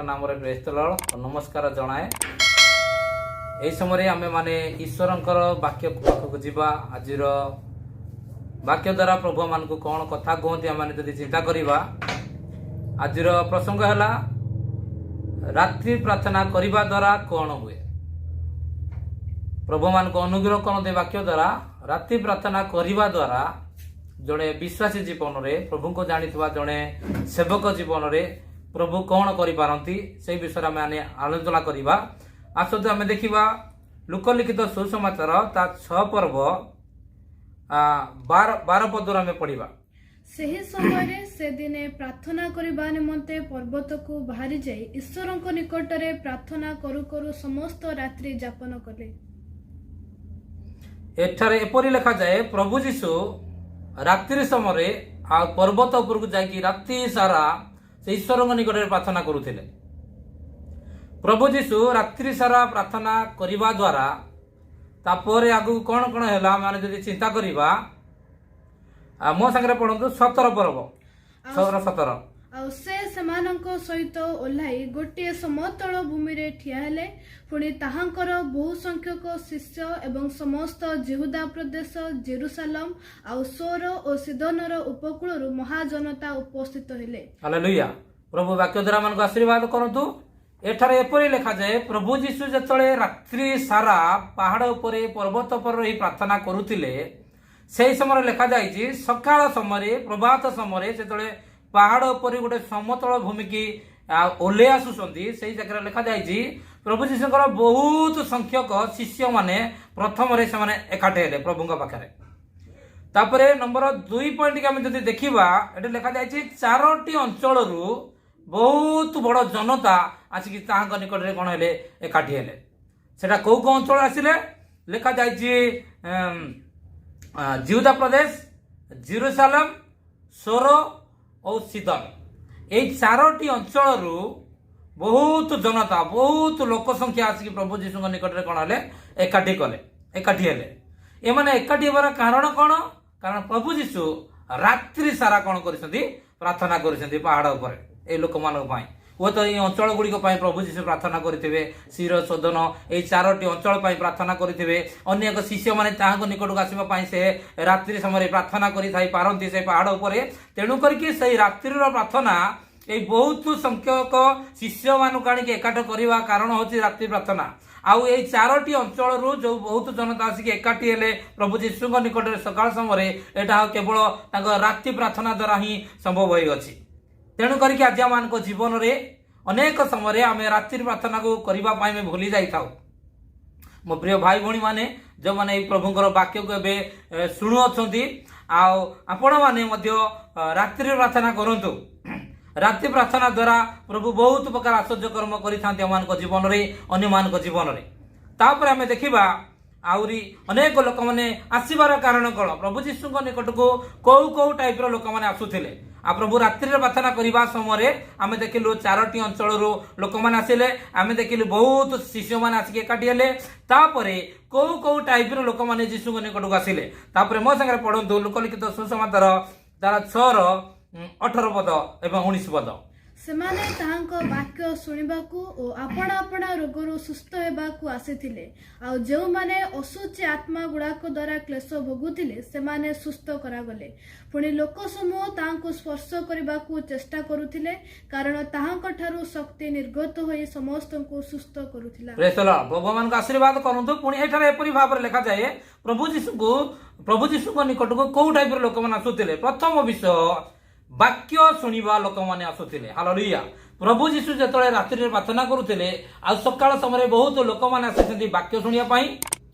ନାମରେ ପ୍ରେସ୍ତଲ ନମସ୍କାର ଜଣାଏ। ଏହି ସମୟରେ ଆମେମାନେ ଈଶ୍ୱରଙ୍କର ବାକ୍ୟ ପାଖକୁ ଯିବା। ଆଜିର ବାକ୍ୟ ଦ୍ୱାରା ପ୍ରଭୁମାନଙ୍କୁ କ'ଣ କଥା କୁହନ୍ତି, ଆମେ ଯଦି ଚିନ୍ତା କରିବା, ଆଜିର ପ୍ରସଙ୍ଗ ହେଲା, ରାତ୍ରି ପ୍ରାର୍ଥନା କରିବା ଦ୍ୱାରା କ'ଣ ହୁଏ? ପ୍ରଭୁମାନଙ୍କୁ ଅନୁଗ୍ରହ କରନ୍ତି। ବାକ୍ୟ ଦ୍ୱାରା, ରାତି ପ୍ରାର୍ଥନା କରିବା ଦ୍ୱାରା ଜଣେ ବିଶ୍ୱାସୀ ଜୀବନରେ, ପ୍ରଭୁଙ୍କୁ ଜାଣିଥିବା ଜଣେ ସେବକ ଜୀବନରେ ପ୍ରଭୁ କ'ଣ କରିପାରନ୍ତି, ସେଇ ବିଷୟରେ ଆମେ ଆଲୋଚନା କରିବା। ଆସନ୍ତୁ ଆମେ ଦେଖିବା ଲୂକଲିଖିତ ସୁସମାଚାର, ତା 6 ପର୍ବ 12 ପଦରୁ ଆମେ ପଢିବା। ସେହି ସମୟରେ ସେ ଦିନେ ପ୍ରାର୍ଥନା କରିବା ନିମନ୍ତେ ପର୍ବତକୁ ବାହାରି ଯାଇ ଈଶ୍ୱରଙ୍କ ନିକଟରେ ପ୍ରାର୍ଥନା କରୁ କରୁ ସମସ୍ତ ରାତ୍ରି ଯାପନ କଲେ। ଏଠାରେ ଏପରି ଲେଖାଯାଏ, ପ୍ରଭୁ ଯୀଶୁ ରାତ୍ରି ସମୟରେ ଆଉ ପର୍ବତ ଉପରକୁ ଯାଇକି ରାତି ସାରା ସେ ଈଶ୍ୱରଙ୍କ ନିକଟରେ ପ୍ରାର୍ଥନା କରୁଥିଲେ। ପ୍ରଭୁ ଯୀଶୁ ରାତ୍ରି ସାରା ପ୍ରାର୍ଥନା କରିବା ଦ୍ୱାରା ତାପରେ ଆଗକୁ କ'ଣ କ'ଣ ହେଲା, ମାନେ ଯଦି ଚିନ୍ତା କରିବା, ମୋ ସାଙ୍ଗରେ ପଢନ୍ତୁ 17 ପର୍ବ, 6ର 17। ଆଉ ସେ ସେମାନଙ୍କ ସହିତ ଓହ୍ଲାଇ ଗୋଟିଏ ସମତଳ ଭୂମିରେ ଠିଆ ହେଲେ। ପୁଣି ତାହାଙ୍କର ବହୁ ସଂଖ୍ୟକ ଶିଷ୍ୟ ଏବଂ ସମସ୍ତ ଜିହୁଦା ପ୍ରଦେଶ, ଜେରୁସାଲମ ଆଉ ସୋର ଓ ସିଦୋନର ଉପକୂଳରୁ ମହାଜନତା ଉପସ୍ଥିତ ହେଲେ। ହାଲେଲୁୟା। ପ୍ରଭୁ ବାକ୍ୟ ଦ୍ୱାରା ମାନଙ୍କୁ ଆଶୀର୍ବାଦ କରନ୍ତୁ। ଏଠାରେ ଏପରି ଲେଖାଯାଏ, ପ୍ରଭୁ ଯୀଶୁ ଯେତେବେଳେ ରାତ୍ରି ସାରା ପାହାଡ଼ ଉପରେ, ପର୍ବତ ଉପରେ ରହି ପ୍ରାର୍ଥନା କରୁଥିଲେ, ସେହି ସମୟରେ ଲେଖାଯାଇଛି, ସକାଳ ସମୟରେ, ପ୍ରଭାତ ସମୟରେ ଯେତେବେଳେ ପାହାଡ଼ ଉପରେ ଗୋଟେ ସମତଳ ଭୂମିକି ଓହ୍ଲେଇ ଆସୁଛନ୍ତି, ସେଇ ଜାଗାରେ ଲେଖାଯାଇଛି, ପ୍ରଭୁ ଯୀଶୁଙ୍କର ବହୁତ ସଂଖ୍ୟକ ଶିଷ୍ୟମାନେ ପ୍ରଥମରେ ସେମାନେ ଏକାଠି ହେଲେ ପ୍ରଭୁଙ୍କ ପାଖରେ। ତାପରେ ନମ୍ବର 2 ପଏଣ୍ଟ ଆମେ ଯଦି ଦେଖିବା, ଏଠି ଲେଖାଯାଇଛି, ଚାରୋଟି ଅଞ୍ଚଳରୁ ବହୁତ ବଡ଼ ଜନତା ଆସିକି ତାହାଙ୍କ ନିକଟରେ କ'ଣ ହେଲେ? ଏକାଠି ହେଲେ। ସେଟା କୋଉ କୋଉ ଅଞ୍ଚଳ ଆସିଲେ? ଲେଖାଯାଇଛି ଜିହୁଦା ପ୍ରଦେଶ, ଜିରୁସାଲମ, ସୋର ଓ ସିଦନ। ଏଇ ଚାରୋଟି ଅଞ୍ଚଳରୁ ବହୁତ ଜନତା, ବହୁତ ଲୋକ ସଂଖ୍ୟା ଆସିକି ପ୍ରଭୁ ଯୀଶୁଙ୍କ ନିକଟରେ କ'ଣ ହେଲେ? ଏକାଠି କଲେ, ଏକାଠି ହେଲେ। ଏମାନେ ଏକାଠି ହେବାର କାରଣ କ'ଣ? କାରଣ ପ୍ରଭୁ ଯୀଶୁ ରାତ୍ରି ସାରା କ'ଣ କରିଛନ୍ତି? ପ୍ରାର୍ଥନା କରିଛନ୍ତି ପାହାଡ଼ ଉପରେ ଏଇ ଲୋକମାନଙ୍କ ପାଇଁ। ହୁଏତ ଏଇ ଅଞ୍ଚଳ ଗୁଡ଼ିକ ପାଇଁ ପ୍ରଭୁ ଯୀଶୁ ପ୍ରାର୍ଥନା କରିଥିବେ। ଶିର, ଶୋଧନ, ଏଇ ଚାରୋଟି ଅଞ୍ଚଳ ପାଇଁ ପ୍ରାର୍ଥନା କରିଥିବେ। ଅନେକ ଶିଷ୍ୟମାନେ ତାହାଙ୍କ ନିକଟକୁ ଆସିବା ପାଇଁ ସେ ରାତ୍ରି ସମୟରେ ପ୍ରାର୍ଥନା କରିଥାଇ ପାରନ୍ତି ସେ ପାହାଡ଼ ଉପରେ। ତେଣୁ କରିକି ସେଇ ରାତ୍ରିର ପ୍ରାର୍ଥନା ଏଇ ବହୁତ ସଂଖ୍ୟକ ଶିଷ୍ୟମାନଙ୍କୁ ଆଣିକି ଏକାଠ କରିବା କାରଣ ହେଉଛି ରାତ୍ରି ପ୍ରାର୍ଥନା। ଆଉ ଏଇ ଚାରୋଟି ଅଞ୍ଚଳରୁ ଯୋଉ ବହୁତ ଜନତା ଆସିକି ଏକାଠି ହେଲେ ପ୍ରଭୁ ଯୀଶୁଙ୍କ ନିକଟରେ ସକାଳ ସମୟରେ, ଏଇଟା କେବଳ ତାଙ୍କ ରାତି ପ୍ରାର୍ଥନା ଦ୍ୱାରା ହିଁ ସମ୍ଭବ ହୋଇଅଛି। ତେଣୁ କରିକି ଆଜି ଆମମାନଙ୍କ ଜୀବନରେ ଅନେକ ସମୟରେ ଆମେ ରାତ୍ରି ପ୍ରାର୍ଥନାକୁ କରିବା ପାଇଁ ଆମେ ଭୁଲି ଯାଇଥାଉ। ମୋ ପ୍ରିୟ ଭାଇ ଭଉଣୀମାନେ, ଯେଉଁମାନେ ଏଇ ପ୍ରଭୁଙ୍କର ବାକ୍ୟକୁ ଏବେ ଶୁଣୁଅଛନ୍ତି, ଆଉ ଆପଣମାନେ ମଧ୍ୟ ରାତ୍ରିରେ ପ୍ରାର୍ଥନା କରନ୍ତୁ। ରାତି ପ୍ରାର୍ଥନା ଦ୍ୱାରା ପ୍ରଭୁ ବହୁତ ପ୍ରକାର ଆଶ୍ଚର୍ଯ୍ୟ କର୍ମ କରିଥାନ୍ତି ଆମମାନଙ୍କ ଜୀବନରେ, ଅନ୍ୟମାନଙ୍କ ଜୀବନରେ। ତାପରେ ଆମେ ଦେଖିବା ଆହୁରି ଅନେକ ଲୋକମାନେ ଆସିବାର କାରଣ କ'ଣ? ପ୍ରଭୁ ଯୀଶୁଙ୍କ ନିକଟକୁ କୋଉ କୋଉ ଟାଇପର ଲୋକମାନେ ଆସୁଥିଲେ? ଆଉ ପ୍ରଭୁ ରାତ୍ରିରେ ପ୍ରାର୍ଥନା କରିବା ସମୟରେ ଆମେ ଦେଖିଲୁ ଚାରୋଟି ଅଞ୍ଚଳରୁ ଲୋକମାନେ ଆସିଲେ। ଆମେ ଦେଖିଲୁ ବହୁତ ଶିଷ୍ୟମାନେ ଆସିକି ଏକାଠି ହେଲେ। ତାପରେ କୋଉ କୋଉ ଟାଇପର ଲୋକମାନେ ଯୀଶୁଙ୍କ ନିକଟକୁ ଆସିଲେ? ତାପରେ ମୋ ସାଙ୍ଗରେ ପଢନ୍ତୁ ଲୂକଲିଖିତ ସୁସମାଚାର, ତାର 6ର 18 ପଦ ଏବଂ 19 ପଦ। ସେମାନେ ତାହାଙ୍କ ବାକ୍ୟ ଶୁଣିବାକୁ ଓ ଆପଣା ଆପଣା ରୋଗରୁ ସୁସ୍ଥ ହେବାକୁ ଆସିଥିଲେ। ଆଉ ଯେଉଁମାନେ ଅଶୁଚି ଆତ୍ମା ଗୁଡାକ ଦ୍ୱାରା କ୍ଲେଶ ଭୋଗୁଥିଲେ, ସେମାନେ ସୁସ୍ଥ କରାଗଲେ। ପୁଣି ଲୋକ ସମୂହ ତାହାଙ୍କୁ ସ୍ପର୍ଶ କରିବାକୁ ଚେଷ୍ଟା କରୁଥିଲେ, କାରଣ ତାହାଙ୍କ ଠାରୁ ଶକ୍ତି ନିର୍ଗତ ହୋଇ ସମସ୍ତଙ୍କୁ ସୁସ୍ଥ କରୁଥିଲା। Praise the Lord। ଭଗବାନଙ୍କୁ ଆଶୀର୍ବାଦ କରନ୍ତୁ। ପୁଣି ଏଠାରେ ଏପରି ଭାବରେ ଲେଖାଯାଏ, ପ୍ରଭୁ ଯୀଶୁଙ୍କ ନିକଟକୁ କୋଉ ଟାଇପର ଲୋକମାନେ ଆସୁଥିଲେ? ପ୍ରଥମ ବିଷୟ, ବାକ୍ୟ ଶୁଣିବା ଲୋକମାନେ ଆସୁଥିଲେ। ହାଲେଲୁୟା। ପ୍ରଭୁ ଯୀଶୁ ଯେତେବେଳେ ରାତ୍ରିରେ ପ୍ରାର୍ଥନା କରୁଥିଲେ ଆଉ ସକାଳ ସମୟରେ ବହୁତ ଲୋକମାନେ ଆସିଛନ୍ତି ବାକ୍ୟ ଶୁଣିବା ପାଇଁ।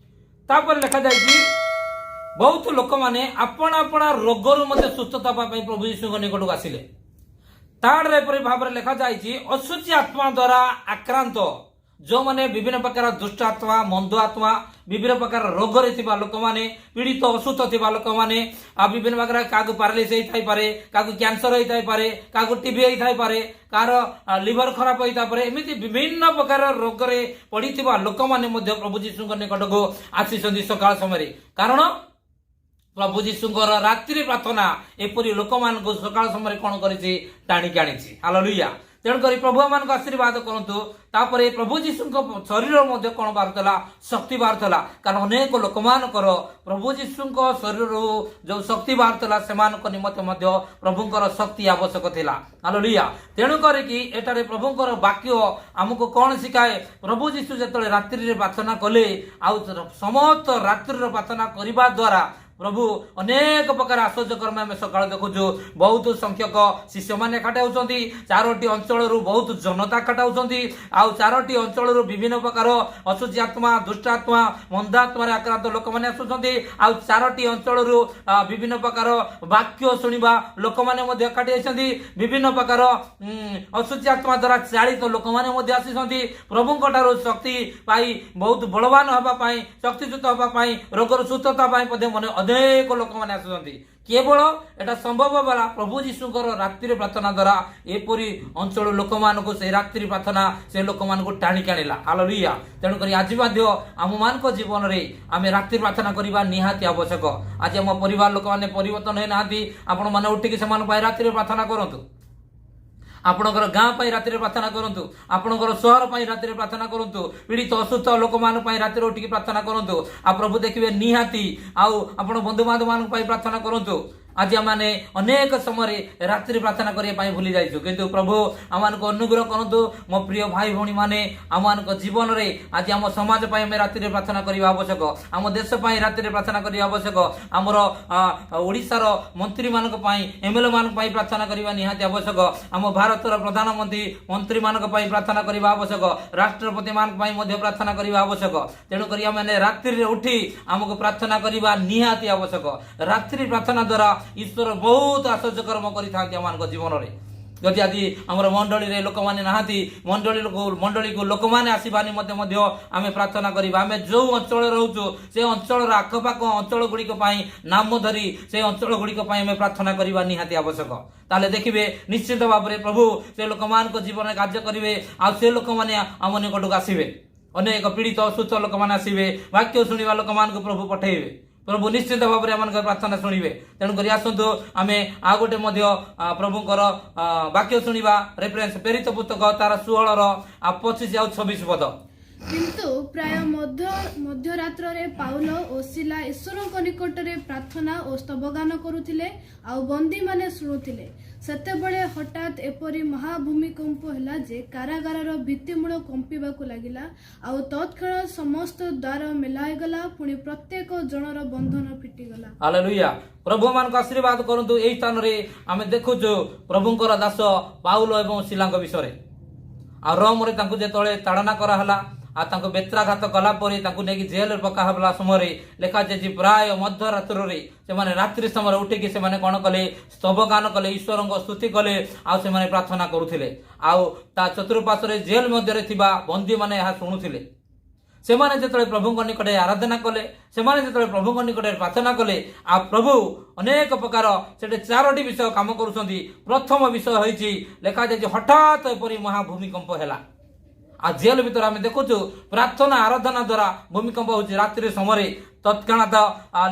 ତାପରେ ଲେଖାଯାଇଛି, ବହୁତ ଲୋକମାନେ ଆପଣା ଆପଣା ରୋଗରୁ ମଧ୍ୟ ସୁସ୍ଥତା ପାଇବା ପାଇଁ ପ୍ରଭୁ ଯୀଶୁଙ୍କ ନିକଟକୁ ଆସିଲେ। ତାପରେ ଏପରି ଭାବରେ ଲେଖାଯାଇଛି, ଅଶୁଚି ଆତ୍ମା ଦ୍ୱାରା ଆକ୍ରାନ୍ତ ଯେଉଁମାନେ, ବିଭିନ୍ନ ପ୍ରକାର ଦୁଷ୍ଟ ଆତ୍ମା, ମନ୍ଦ ଆତ୍ମା, ବିଭିନ୍ନ ପ୍ରକାର ରୋଗରେ ଥିବା ଲୋକମାନେ, ପୀଡ଼ିତ, ଅସୁସ୍ଥ ଥିବା ଲୋକମାନେ, ଆଉ ବିଭିନ୍ନ ପ୍ରକାର, କାହାକୁ ପାରାଲିସ୍ ହେଇଥାଇପାରେ, କାହାକୁ କ୍ୟାନ୍ସର ହେଇଥାଇପାରେ, କାହାକୁ ଟିବି ହେଇଥାଇପାରେ, କାହାର ଲିଭର ଖରାପ ହେଇଥାଇପାରେ, ଏମିତି ବିଭିନ୍ନ ପ୍ରକାର ରୋଗରେ ପଡ଼ିଥିବା ଲୋକମାନେ ମଧ୍ୟ ପ୍ରଭୁ ଯୀଶୁଙ୍କ ନିକଟକୁ ଆସିଛନ୍ତି ସକାଳ ସମୟରେ। କାରଣ ପ୍ରଭୁ ଯୀଶୁଙ୍କର ରାତ୍ରି ପ୍ରାର୍ଥନା ଏପରି ଲୋକମାନଙ୍କୁ ସକାଳ ସମୟରେ କଣ କରିଛି? ଟାଣିକି ଆଣିଛି। ହାଲେଲୁୟା। ତେଣୁକରି ପ୍ରଭୁ ଆମମାନଙ୍କୁ ଆଶୀର୍ବାଦ କରନ୍ତୁ। ତାପରେ ପ୍ରଭୁ ଯୀଶୁଙ୍କ ଶରୀର ମଧ୍ୟ କ'ଣ ବାହାରୁଥିଲା? ଶକ୍ତି ବାହାରୁଥିଲା। କାରଣ ଅନେକ ଲୋକମାନଙ୍କର ପ୍ରଭୁ ଯୀଶୁଙ୍କ ଶରୀରରୁ ଯେଉଁ ଶକ୍ତି ବାହାରୁଥିଲା, ସେମାନଙ୍କ ନିମନ୍ତେ ମଧ୍ୟ ପ୍ରଭୁଙ୍କର ଶକ୍ତି ଆବଶ୍ୟକ ଥିଲା। ହାଲେଲୁୟା। ତେଣୁ କରିକି ଏଠାରେ ପ୍ରଭୁଙ୍କର ବାକ୍ୟ ଆମକୁ କ'ଣ ଶିଖାଏ? ପ୍ରଭୁ ଯୀଶୁ ଯେତେବେଳେ ରାତ୍ରିରେ ପ୍ରାର୍ଥନା କଲେ, ଆଉ ସମସ୍ତ ରାତ୍ରିର ପ୍ରାର୍ଥନା କରିବା ଦ୍ୱାରା ପ୍ରଭୁ ଅନେକ ପ୍ରକାର ଆଶ୍ଚର୍ଯ୍ୟ କର୍ମ ଆମେ ସକାଳେ ଦେଖୁଛୁ। ବହୁତ ସଂଖ୍ୟକ ଶିଷ୍ୟମାନେ ଏକାଠି ହେଉଛନ୍ତି, ଚାରୋଟି ଅଞ୍ଚଳରୁ ବହୁତ ଜନତା ଏକାଠି ହେଉଛନ୍ତି, ଆଉ ଚାରୋଟି ଅଞ୍ଚଳରୁ ବିଭିନ୍ନ ପ୍ରକାର ଅଶୁଚି ଆତ୍ମା, ଦୁଷ୍ଟ ଆତ୍ମା, ମନ୍ଦାତ୍ମାରେ ଆକ୍ରାନ୍ତ ଲୋକମାନେ ଆସୁଛନ୍ତି, ଆଉ ଚାରୋଟି ଅଞ୍ଚଳରୁ ବିଭିନ୍ନ ପ୍ରକାର ବାକ୍ୟ ଶୁଣିବା ଲୋକମାନେ ମଧ୍ୟ ଏକାଠି ହେଇଛନ୍ତି। ବିଭିନ୍ନ ପ୍ରକାର ଅଶୁଚି ଆତ୍ମା ଦ୍ୱାରା ଚାଳିତ ଲୋକମାନେ ମଧ୍ୟ ଆସିଛନ୍ତି। ପ୍ରଭୁଙ୍କ ଠାରୁ ଶକ୍ତି ପାଇ ବହୁତ ବଳବାନ ହେବା ପାଇଁ, ଶକ୍ତିଯୁକ୍ତ ହେବା ପାଇଁ, ରୋଗରୁ ସୁସ୍ଥତା ପାଇଁ ମଧ୍ୟ ମନେ ଅନେକ ଲୋକମାନେ ଆସୁଛନ୍ତି। କେବଳ ଏଟା ସମ୍ଭବ ହେଲା ପ୍ରଭୁ ଯୀଶୁଙ୍କର ରାତ୍ରିରେ ପ୍ରାର୍ଥନା ଦ୍ୱାରା। ଏପରି ଅଞ୍ଚଳ ଲୋକମାନଙ୍କୁ ସେଇ ରାତ୍ରି ପ୍ରାର୍ଥନା ସେ ଲୋକମାନଙ୍କୁ ଟାଣିକି ଆଣିଲା। ହାଲେଲୁୟା। ତେଣୁକରି ଆଜି ମଧ୍ୟ ଆମମାନଙ୍କ ଜୀବନରେ ଆମେ ରାତ୍ରି ପ୍ରାର୍ଥନା କରିବା ନିହାତି ଆବଶ୍ୟକ। ଆଜି ଆମ ପରିବାର ଲୋକମାନେ ପରିବର୍ତ୍ତନ ହେଇନାହାନ୍ତି। ଆପଣମାନେ ଉଠିକି ସେମାନଙ୍କ ପାଇଁ ରାତିରେ ପ୍ରାର୍ଥନା କରନ୍ତୁ। ଆପଣଙ୍କର ଗାଁ ପାଇଁ ରାତିରେ ପ୍ରାର୍ଥନା କରନ୍ତୁ। ଆପଣଙ୍କର ସହର ପାଇଁ ରାତିରେ ପ୍ରାର୍ଥନା କରନ୍ତୁ। ପୀଡ଼ିତ ଅସୁସ୍ଥ ଲୋକମାନଙ୍କ ପାଇଁ ରାତିରେ ଉଠିକି ପ୍ରାର୍ଥନା କରନ୍ତୁ, ଆଉ ପ୍ରଭୁ ଦେଖିବେ ନିହାତି। ଆଉ ଆପଣ ବନ୍ଧୁବାନ୍ଧବମାନଙ୍କ ପାଇଁ ପ୍ରାର୍ଥନା କରନ୍ତୁ। ଆଜି ଆମମାନେ ଅନେକ ସମୟରେ ରାତିରେ ପ୍ରାର୍ଥନା କରିବା ପାଇଁ ଭୁଲି ଯାଇଛୁ, କିନ୍ତୁ ପ୍ରଭୁ ଆମମାନଙ୍କୁ ଅନୁଗ୍ରହ କରନ୍ତୁ। ମୋ ପ୍ରିୟ ଭାଇ ଭଉଣୀମାନେ, ଆମମାନଙ୍କ ଜୀବନରେ ଆଜି ଆମ ସମାଜ ପାଇଁ ଆମେ ରାତିରେ ପ୍ରାର୍ଥନା କରିବା ଆବଶ୍ୟକ। ଆମ ଦେଶ ପାଇଁ ରାତିରେ ପ୍ରାର୍ଥନା କରିବା ଆବଶ୍ୟକ। ଆମର ଓଡ଼ିଶାର ମନ୍ତ୍ରୀମାନଙ୍କ ପାଇଁ, ଏମଏଲଏ ମାନଙ୍କ ପାଇଁ ପ୍ରାର୍ଥନା କରିବା ନିହାତି ଆବଶ୍ୟକ। ଆମ ଭାରତର ପ୍ରଧାନମନ୍ତ୍ରୀ, ମନ୍ତ୍ରୀମାନଙ୍କ ପାଇଁ ପ୍ରାର୍ଥନା କରିବା ଆବଶ୍ୟକ। ରାଷ୍ଟ୍ରପତିମାନଙ୍କ ପାଇଁ ମଧ୍ୟ ପ୍ରାର୍ଥନା କରିବା ଆବଶ୍ୟକ। ତେଣୁକରି ଆମେ ରାତ୍ରିରେ ଉଠି ଆମକୁ ପ୍ରାର୍ଥନା କରିବା ନିହାତି ଆବଶ୍ୟକ। ରାତ୍ରି ପ୍ରାର୍ଥନା ଦ୍ୱାରା ଈଶ୍ୱର ବହୁତ ଆଶ୍ଚର୍ଯ୍ୟ କର୍ମ କରିଥାନ୍ତି ଆମମାନଙ୍କ ଜୀବନରେ। ଯଦି ଆଜି ଆମର ମଣ୍ଡଳୀରେ ଲୋକମାନେ ନାହାନ୍ତି, ମଣ୍ଡଳୀକୁ ଲୋକମାନେ ଆସିବା ନିମନ୍ତେ ମଧ୍ୟ ଆମେ ପ୍ରାର୍ଥନା କରିବା। ଆମେ ଯେଉଁ ଅଞ୍ଚଳରେ ରହୁଛୁ, ସେ ଅଞ୍ଚଳର ଆଖପାଖ ଅଞ୍ଚଳ ଗୁଡ଼ିକ ପାଇଁ ନାମ ଧରି ସେ ଅଞ୍ଚଳ ଗୁଡ଼ିକ ପାଇଁ ଆମେ ପ୍ରାର୍ଥନା କରିବା ନିହାତି ଆବଶ୍ୟକ। ତାହେଲେ ଦେଖିବେ, ନିଶ୍ଚିତ ଭାବରେ ପ୍ରଭୁ ସେ ଲୋକମାନଙ୍କ ଜୀବନରେ କାର୍ଯ୍ୟ କରିବେ, ଆଉ ସେ ଲୋକମାନେ ଆମ ନିକଟକୁ ଆସିବେ। ଅନେକ ପୀଡ଼ିତ ଅସୁସ୍ଥ ଲୋକମାନେ ଆସିବେ। ବାକ୍ୟ ଶୁଣିବା ଲୋକମାନଙ୍କୁ ପ୍ରଭୁ ପଠେଇବେ। ପ୍ରଭୁ ନିଶ୍ଚିତ ଭାବରେ ଆମମାନଙ୍କର ପ୍ରାର୍ଥନା ଶୁଣିବେ। ତେଣୁକରି ଆସନ୍ତୁ, ଆମେ ଆଉ ଗୋଟେ ମଧ୍ୟ ପ୍ରଭୁଙ୍କର ବାକ୍ୟ ଶୁଣିବା। ରେଫରେନ୍ସ ପ୍ରେରିତ ପୁସ୍ତକ ତାର 16ର ଆଉ 25 ଆଉ 26 ପଦ। କିନ୍ତୁ ପ୍ରାୟ ମଧ୍ୟରାତ୍ରରେ ପାଉଲ ଓ ଶୀଲା ଈଶ୍ୱରଙ୍କ ନିକଟରେ ପ୍ରାର୍ଥନା ଓ ସ୍ତବଗାନ କରୁଥିଲେ, ଆଉ ବନ୍ଦୀମାନେ ଶୁଣୁଥିଲେ। ସେତେବେଳେ ହଠାତ୍ ଏପରି ମହାଭୂମିକମ୍ପ ହେଲା ଯେ କାରାଗାରର ଭିତ୍ତିମୂଳ କମ୍ପିବାକୁ ଲାଗିଲା, ଆଉ ତତ୍କ୍ଷଣାତ୍ ସମସ୍ତ ଦ୍ୱାର ମେଲା ହୋଇଗଲା, ପୁଣି ପ୍ରତ୍ୟେକ ଜଣର ବନ୍ଧନ ଫିଟିଗଲା। ହାଲେଲୁୟା। ପ୍ରଭୁ ମାନଙ୍କୁ ଆଶୀର୍ବାଦ କରନ୍ତୁ। ଏଇ ସ୍ଥାନରେ ଆମେ ଦେଖୁଛୁ ପ୍ରଭୁଙ୍କର ଦାସ ପାଉଲ ଏବଂ ଶିଲାଙ୍କ ବିଷୟରେ। ଆଉ ରୋମରେ ତାଙ୍କୁ ଯେତେବେଳେ ତାଡ଼ନା କରାହେଲା, ଆଉ ତାଙ୍କୁ ବେତ୍ରାଘାତ କଲା ପରେ ତାଙ୍କୁ ନେଇକି ଜେଲରେ ପକା ହେଲା ସମୟରେ ଲେଖାଯାଇଛି, ପ୍ରାୟ ମଧ୍ୟରାତ୍ରରେ ସେମାନେ ରାତ୍ରି ସମୟରେ ଉଠିକି ସେମାନେ କ'ଣ କଲେ? ସ୍ତବଗାନ କଲେ, ଈଶ୍ୱରଙ୍କ ସ୍ତୁତି କଲେ, ଆଉ ସେମାନେ ପ୍ରାର୍ଥନା କରୁଥିଲେ। ଆଉ ତା ଚତୁଃପାର୍ଶ୍ୱରେ ଜେଲ ମଧ୍ୟରେ ଥିବା ବନ୍ଦୀମାନେ ଏହା ଶୁଣୁଥିଲେ। ସେମାନେ ଯେତେବେଳେ ପ୍ରଭୁଙ୍କ ନିକଟରେ ଆରାଧନା କଲେ, ସେମାନେ ଯେତେବେଳେ ପ୍ରଭୁଙ୍କ ନିକଟରେ ପ୍ରାର୍ଥନା କଲେ, ଆଉ ପ୍ରଭୁ ଅନେକ ପ୍ରକାର ସେଠି ଚାରୋଟି ବିଷୟ କାମ କରୁଛନ୍ତି। ପ୍ରଥମ ବିଷୟ ହୋଇଛି, ଲେଖାଯାଇଛି, ହଠାତ୍ ଏପରି ମହାଭୂମିକମ୍ପ ହେଲା। ଆଉ ଜେଲ ଭିତରେ ଆମେ ଦେଖୁଛୁ ପ୍ରାର୍ଥନା ଆରାଧନା ଦ୍ୱାରା ଭୂମିକମ୍ପ ହେଉଛି ରାତ୍ରି ସମୟରେ ତତ୍କ୍ଷଣାତ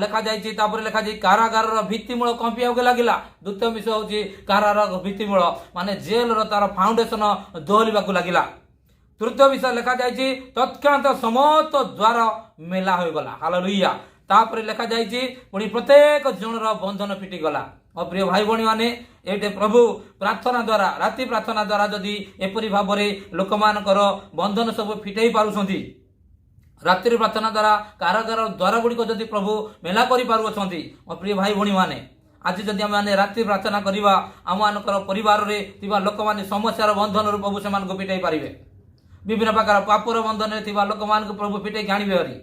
ଲେଖାଯାଇଛି। ତାପରେ ଲେଖାଯାଇଛି, କାରାଗାରର ଭିତ୍ତିମୂଳ କମ୍ପିବାକୁ ଲାଗିଲା। ଦ୍ୱିତୀୟ ବିଷୟ ହେଉଛି କାରାଗାର ଭିତ୍ତିମୂଳ, ମାନେ ଜେଲର ତାର ଫାଉଣ୍ଡେସନ ଦୋହଲିବାକୁ ଲାଗିଲା। ତୃତୀୟ ବିଷୟ ଲେଖାଯାଇଛି, ତତ୍କ୍ଷଣାତ ସମସ୍ତ ଦ୍ୱାର ମେଲା ହୋଇଗଲା। ହାଲେଲୁୟା। ତାପରେ ଲେଖାଯାଇଛି, ପୁଣି ପ୍ରତ୍ୟେକ ଜଣର ବନ୍ଧନ ଫିଟିଗଲା। ମୋ ପ୍ରିୟ ଭାଇ ଭଉଣୀମାନେ, ଏଇଠି ପ୍ରଭୁ ପ୍ରାର୍ଥନା ଦ୍ୱାରା, ରାତି ପ୍ରାର୍ଥନା ଦ୍ୱାରା ଯଦି ଏପରି ଭାବରେ ଲୋକମାନଙ୍କର ବନ୍ଧନ ସବୁ ଫିଟେଇ ପାରୁଛନ୍ତି, ରାତ୍ରି ପ୍ରାର୍ଥନା ଦ୍ୱାରା କାରାଗାର ଦ୍ୱାର ଗୁଡ଼ିକ ଯଦି ପ୍ରଭୁ ମେଲା କରିପାରୁଅଛନ୍ତି, ମୋ ପ୍ରିୟ ଭାଇ ଭଉଣୀମାନେ, ଆଜି ଯଦି ଆମେମାନେ ରାତ୍ରି ପ୍ରାର୍ଥନା କରିବା, ଆମମାନଙ୍କର ପରିବାରରେ ଥିବା ଲୋକମାନେ ସମସ୍ୟାର ବନ୍ଧନରୁ ପ୍ରଭୁ ସେମାନଙ୍କୁ ଫିଟେଇ ପାରିବେ। ବିଭିନ୍ନ ପ୍ରକାର ପାପର ବନ୍ଧନରେ ଥିବା ଲୋକମାନଙ୍କୁ ପ୍ରଭୁ ଫିଟେଇକି ଆଣିବେ ଭାରି।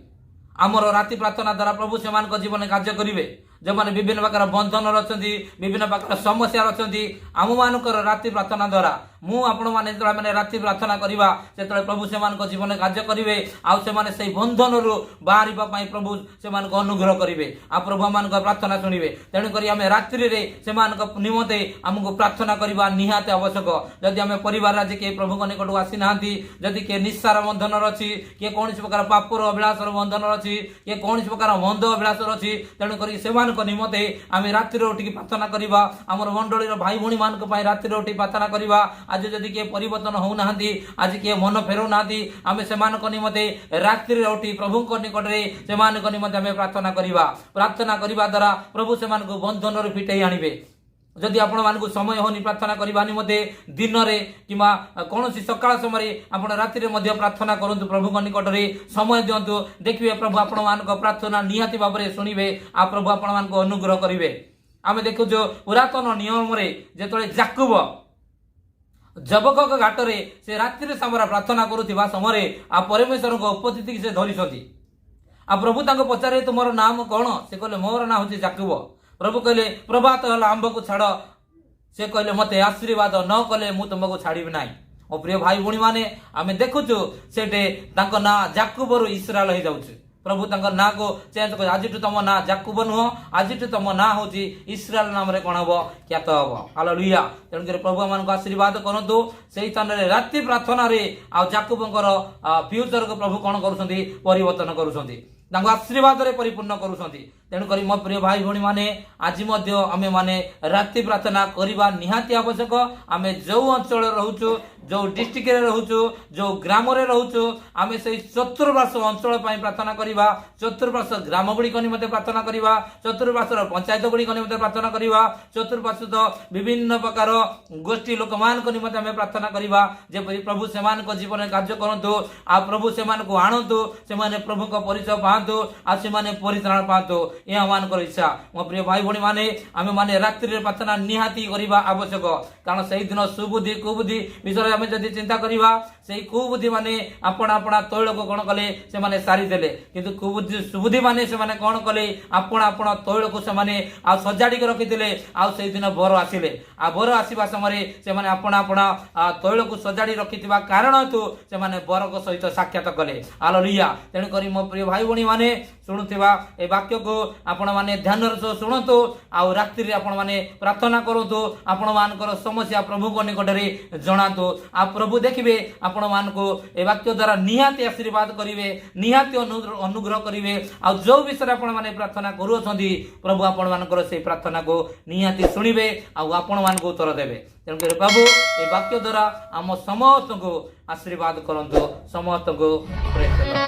ଆମର ରାତି ପ୍ରାର୍ଥନା ଦ୍ୱାରା ପ୍ରଭୁ ସେମାନଙ୍କ ଜୀବନରେ କାର୍ଯ୍ୟ କରିବେ। ଯେଉଁମାନେ ବିଭିନ୍ନ ପ୍ରକାର ବନ୍ଧନରେ ଅଛନ୍ତି, ବିଭିନ୍ନ ପ୍ରକାର ସମସ୍ୟାରେ ଅଛନ୍ତି, ଆମମାନଙ୍କର ରାତି ପ୍ରାର୍ଥନା ଦ୍ୱାରା, ମୁଁ ଆପଣମାନେ ଯେତେବେଳେ ଆମେ ରାତି ପ୍ରାର୍ଥନା କରିବା, ସେତେବେଳେ ପ୍ରଭୁ ସେମାନଙ୍କ ଜୀବନରେ କାର୍ଯ୍ୟ କରିବେ, ଆଉ ସେମାନେ ସେଇ ବନ୍ଧନରୁ ବାହାରିବା ପାଇଁ ପ୍ରଭୁ ସେମାନଙ୍କୁ ଅନୁଗ୍ରହ କରିବେ, ଆଉ ପ୍ରଭୁ ଆମମାନଙ୍କ ପ୍ରାର୍ଥନା ଶୁଣିବେ। ତେଣୁକରି ଆମେ ରାତ୍ରିରେ ସେମାନଙ୍କ ନିମନ୍ତେ ଆମକୁ ପ୍ରାର୍ଥନା କରିବା ନିହାତି ଆବଶ୍ୟକ। ଯଦି ଆମେ ପରିବାର ଆଜି କେହି ପ୍ରଭୁଙ୍କ ନିକଟକୁ ଆସିନାହାନ୍ତି, ଯଦି କିଏ ନିଶାର ବନ୍ଧନରେ ଅଛି, କିଏ କୌଣସି ପ୍ରକାର ପାପର ଅଭିଳାଷର ବନ୍ଧନରେ ଅଛି, କିଏ କୌଣସି ପ୍ରକାର ମନ୍ଦ ଅଭିଳାଷର ଅଛି, ତେଣୁକରି ସେମାନଙ୍କ ନିମନ୍ତେ ଆମେ ରାତିରେ ଉଠିକି ପ୍ରାର୍ଥନା କରିବା। ଆମର ମଣ୍ଡଳୀର ଭାଇ ଭଉଣୀମାନଙ୍କ ପାଇଁ ରାତିରେ ଉଠି ପ୍ରାର୍ଥନା କରିବା। ଆଜି ଆଜି ଯଦି କିଏ ପରିବର୍ତ୍ତନ ହଉନାହାନ୍ତି, ଆଜି କିଏ ମନ ଫେରଉନାହାନ୍ତି, ଆମେ ସେମାନଙ୍କ ନିମନ୍ତେ ରାତ୍ରିରେ ଉଠି ପ୍ରଭୁଙ୍କ ନିକଟରେ ସେମାନଙ୍କ ନିମନ୍ତେ ଆମେ ପ୍ରାର୍ଥନା କରିବା। ପ୍ରାର୍ଥନା କରିବା ଦ୍ୱାରା ପ୍ରଭୁ ସେମାନଙ୍କୁ ବନ୍ଧନରୁ ଫିଟେଇ ଆଣିବେ। ଯଦି ଆପଣମାନଙ୍କୁ ସମୟ ହେଉନି ପ୍ରାର୍ଥନା କରିବା ନିମନ୍ତେ ଦିନରେ କିମ୍ବା କୌଣସି ସକାଳ ସମୟରେ, ଆପଣ ରାତିରେ ମଧ୍ୟ ପ୍ରାର୍ଥନା କରନ୍ତୁ। ପ୍ରଭୁଙ୍କ ନିକଟରେ ସମୟ ଦିଅନ୍ତୁ। ଦେଖିବେ, ପ୍ରଭୁ ଆପଣମାନଙ୍କ ପ୍ରାର୍ଥନା ନିହାତି ଭାବରେ ଶୁଣିବେ ଆଉ ପ୍ରଭୁ ଆପଣମାନଙ୍କୁ ଅନୁଗ୍ରହ କରିବେ। ଆମେ ଦେଖୁଛୁ, ପୁରାତନ ନିୟମରେ ଯେତେବେଳେ ଜାକୁବ ଯବକ ଘାଟରେ ସେ ରାତ୍ରିରେ ସମୟରେ ପ୍ରାର୍ଥନା କରୁଥିବା ସମୟରେ ଆଉ ପରମେଶ୍ୱରଙ୍କ ଉପସ୍ଥିତିକି ସେ ଧରିଛନ୍ତି। ଆଉ ପ୍ରଭୁ ତାଙ୍କୁ ପଚାରିଲେ, "ତୁମର ନାମ କଣ?" ସେ କହିଲେ, "ମୋର ନାଁ ହଉଛି ଜାକୁବ।" ପ୍ରଭୁ କହିଲେ, "ପ୍ରଭାତ ହେଲା, ଆମ୍ଭକୁ ଛାଡ଼।" ସେ କହିଲେ, "ମତେ ଆଶୀର୍ବାଦ ନ କଲେ ମୁଁ ତୁମକୁ ଛାଡ଼ିବି ନାହିଁ।" ମୋ ପ୍ରିୟ ଭାଇ ଭଉଣୀମାନେ, ଆମେ ଦେଖୁଛୁ ସେଠି ତାଙ୍କ ନାଁ ଜାକୁବରୁ ଇସ୍ରାଏଲ ହେଇଯାଉଛି। ପ୍ରଭୁ ତାଙ୍କ ନାଁକୁ ଚେଞ୍ଜ କରି, ଆଜିଠୁ ତମ ନାଁ ଜାକୁବ ନୁହଁ, ଆଜିଠୁ ତମ ନାଁ ହଉଛି ଇସ୍ରାଏଲ ନାମରେ କଣ ହବ? ଖ୍ୟାତ ହବ। ହାଲେଲୁୟା। ତେଣୁକରି ପ୍ରଭୁ ଆମମାନଙ୍କୁ ଆଶୀର୍ବାଦ କରନ୍ତୁ। ସେଇ ସ୍ଥାନରେ ରାତି ପ୍ରାର୍ଥନାରେ ଆଉ ଜାକୁବଙ୍କର ଫ୍ୟୁଚରକୁ ପ୍ରଭୁ କଣ କରୁଛନ୍ତି? ପରିବର୍ତ୍ତନ କରୁଛନ୍ତି, ତାଙ୍କୁ ଆଶୀର୍ବାଦରେ ପରିପୂର୍ଣ୍ଣ କରୁଛନ୍ତି। ତେଣୁକରି ମୋ ପ୍ରିୟ ଭାଇ ଭଉଣୀମାନେ, ଆଜି ମଧ୍ୟ ଆମେମାନେ ରାତି ପ୍ରାର୍ଥନା କରିବା ନିହାତି ଆବଶ୍ୟକ। ଆମେ ଯୋଉ ଅଞ୍ଚଳରେ ରହୁଛୁ, ଯୋଉ ଡିଷ୍ଟ୍ରିକ୍ଟରେ ରହୁଛୁ, ଯୋଉ ଗ୍ରାମରେ ରହୁଛୁ, ଆମେ ସେଇ ଚତୁର୍ପାର୍ଶ୍ୱ ଅଞ୍ଚଳ ପାଇଁ ପ୍ରାର୍ଥନା କରିବା। ଚତୁର୍ପାର୍ଶ୍ୱ ଗ୍ରାମ ଗୁଡ଼ିକ ନିମନ୍ତେ ପ୍ରାର୍ଥନା କରିବା। ଚତୁର୍ପାର୍ଶ୍ୱର ପଞ୍ଚାୟତ ଗୁଡ଼ିକ ନିମନ୍ତେ ପ୍ରାର୍ଥନା କରିବା। ଚତୁର୍ପାର୍ଶ୍ୱ ବିଭିନ୍ନ ପ୍ରକାର ଗୋଷ୍ଠୀ ଲୋକମାନଙ୍କ ନିମନ୍ତେ ଆମେ ପ୍ରାର୍ଥନା କରିବା, ଯେପରି ପ୍ରଭୁ ସେମାନଙ୍କ ଜୀବନରେ କାର୍ଯ୍ୟ କରନ୍ତୁ ଆଉ ପ୍ରଭୁ ସେମାନଙ୍କୁ ଆଣନ୍ତୁ, ସେମାନେ ପ୍ରଭୁଙ୍କ ପରିଚୟ ପାଆନ୍ତୁ ଆଉ ସେମାନେ ପରିତ୍ରାଣ ପାଆନ୍ତୁ। ଏହା ଆମମାନଙ୍କର ଇଚ୍ଛା। ମୋ ପ୍ରିୟ ଭାଇ ଭଉଣୀମାନେ, ଆମେମାନେ ରାତ୍ରିରେ ପ୍ରାର୍ଥନା ନିହାତି କରିବା ଆବଶ୍ୟକ। କାରଣ ସେଇଦିନ ସୁବୁଦ୍ଧି କୁବୁଦ୍ଧି ବିଷୟରେ ଆମେ ଯଦି ଚିନ୍ତା କରିବା, ସେଇ କୁବୁଦ୍ଧି ମାନେ ଆପଣା ଆପଣା ତୈଳକୁ କଣ କଲେ? ସେମାନେ ସାରିଦେଲେ। କିନ୍ତୁ କୁବୁଦ୍ଧି ସୁବୁଦ୍ଧି ମାନେ ସେମାନେ କଣ କଲେ? ଆପଣା ଆପଣା ତୈଳକୁ ସେମାନେ ଆଉ ସଜାଡ଼ିକି ରଖିଥିଲେ। ଆଉ ସେଇଦିନ ବର ଆସିଲେ। ଆଉ ବର ଆସିବା ସମୟରେ ସେମାନେ ଆପଣା ଆପଣା ତୈଳକୁ ସଜାଡ଼ି ରଖିଥିବା କାରଣ ହେତୁ ସେମାନେ ବରଙ୍କ ସହିତ ସାକ୍ଷାତ କଲେ। ହାଲେଲୁୟା। ତେଣୁକରି ମୋ ପ୍ରିୟ ଭାଇ ଭଉଣୀ ମାନେ, ଶୁଣୁଥିବା ଏ ବାକ୍ୟକୁ ଆପଣମାନେ ଧ୍ୟାନର ସହ ଶୁଣନ୍ତୁ ଆଉ ରାତ୍ରିରେ ଆପଣମାନେ ପ୍ରାର୍ଥନା କରନ୍ତୁ। ଆପଣମାନଙ୍କର ସମସ୍ୟା ପ୍ରଭୁଙ୍କ ନିକଟରେ ଜଣାନ୍ତୁ ଆଉ ପ୍ରଭୁ ଦେଖିବେ, ଆପଣମାନଙ୍କୁ ଏ ବାକ୍ୟ ଦ୍ୱାରା ନିହାତି ଆଶୀର୍ବାଦ କରିବେ, ନିହାତି ଅନୁଗ୍ରହ କରିବେ। ଆଉ ଯୋଉ ବିଷୟରେ ଆପଣମାନେ ପ୍ରାର୍ଥନା କରୁଅଛନ୍ତି, ପ୍ରଭୁ ଆପଣମାନଙ୍କର ସେଇ ପ୍ରାର୍ଥନାକୁ ନିହାତି ଶୁଣିବେ ଆଉ ଆପଣମାନଙ୍କୁ ଉତ୍ତର ଦେବେ। ତେଣୁକରି ପ୍ରଭୁ ଏ ବାକ୍ୟ ଦ୍ୱାରା ଆମ ସମସ୍ତଙ୍କୁ ଆଶୀର୍ବାଦ କରନ୍ତୁ। ସମସ୍ତଙ୍କୁ ପ୍ରେସ୍ କରନ୍ତୁ।